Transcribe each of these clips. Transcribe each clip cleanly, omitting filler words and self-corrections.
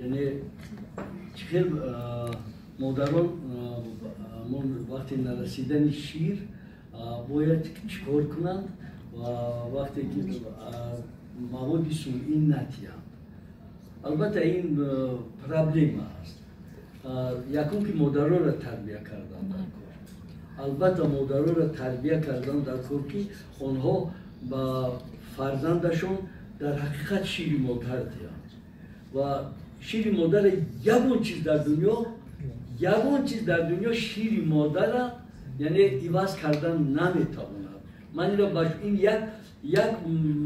Яъне чӣ хел модарон вақти нарасидани шир бояд чӣ кор кунанд ва вақте ки маводи сунъӣ натиҳанд? Албатта, ин проблема аст. Якум, ки модароро тарбия кардан дар кор. Албатта, модароро тарбия кардан дар кор, ки онҳо ба фарзандашон дар ҳақиқат шири модар диҳанд. Ва шири модара ягон чиз дар дунё, ягон чиз дар дунё шири модара, яъне, иваз кардан наметавонад. Ман инро, ин як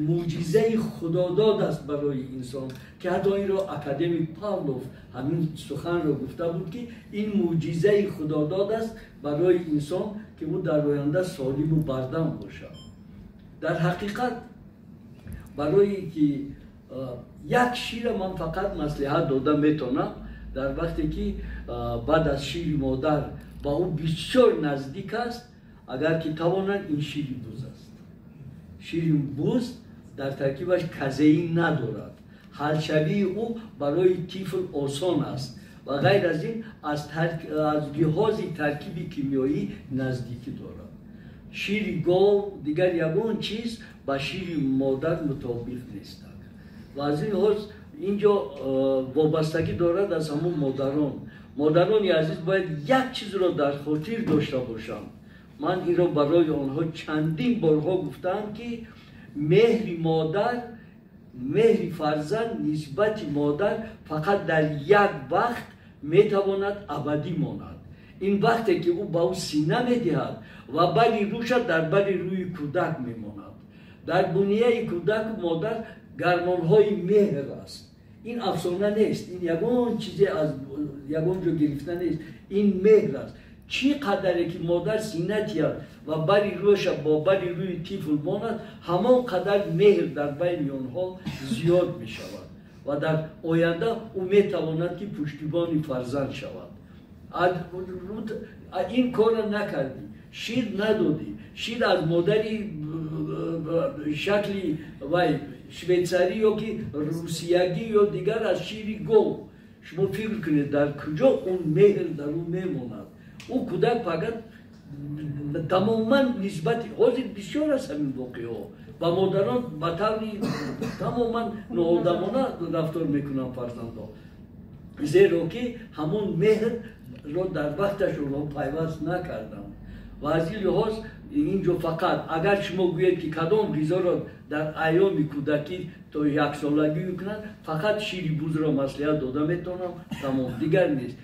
мӯъҷизаи худодод аст барои инсон, ки ҳатто инро академик Павлов ҳамин суханро гуфта буд, ки ин мӯъҷизаи худодод аст барои инсон, ки ӯ дар оянда солиму бардам бошад. Дар ҳақиқат, барое ки як шира ман фақат маслиҳат дода метавонам, дар вақте ки баъд аз шири модар ба ӯ бисёр наздик аст, агар ки тавонанд, ин шири буз аст. Шири буз дар таркибаш казеин надорад, ҳалшавии ӯ барои тифл осон аст ва ғайр аз ин аз лиҳози таркиби кимиёӣ наздикӣ дорад. Шири гов, дигар ягон чиз ба шири модар мутобиқ нестанд. Ва аз ин лиҳоз ин ҷо вобастагӣ дорад аз ҳамун модарон. Модарони азиз бояд як чизро дар хотир дошта бошанд. Ман инро барои онҳо чандин борҳо гуфтаам, ки меҳри модар, меҳри фарзанд нисбати модар фақат дар як вақт метавонад абадӣ монад. Ин вақте ки ӯ ба ӯ сина медиҳад ва бари рӯша дар бари рӯи кӯдак мемонад. Дар бунияи кӯдаку модар гормонҳои меҳр аст. Ин афсона нест, ин ягон чизе аз ягон ҷо гирифта нест, ин меҳр аст. Чӣ қадаре ки модар сина тиҳад ва бари рӯша бо бари рӯи тифл монад, ҳамон қадар меҳр дар байни онҳо зиёд мешавад ва дар оянда ӯ метавонад, ки пуштибони фарзанд шавад. Ин корро накардӣ, шир надодӣ, шир аз модари шакли вай швейцарӣ ё ки русиягӣ ё дигар аз шири гов, шумо фикр кунед, дар куҷо он меҳр дар ӯ мемонад? Ӯ кӯдак фақат тамоман нисбати, ҳозир бисёр аст ҳамин воқеаҳо, ба модарон ба таври тамоман ноодамона рафтор мекунанд фарзандҳо, зеро ки ҳамон меҳрро дар вақташ онҳо пайваст накарданд. Ва аз ин лиҳоз ин ҷо фақат агар шумо гӯед, ки кадом ғизоро дар айёми кӯдакӣ то яксолагӣ мекунанд, фақат шири бузро маслиҳат дода метавонам, тамом, дигар нест.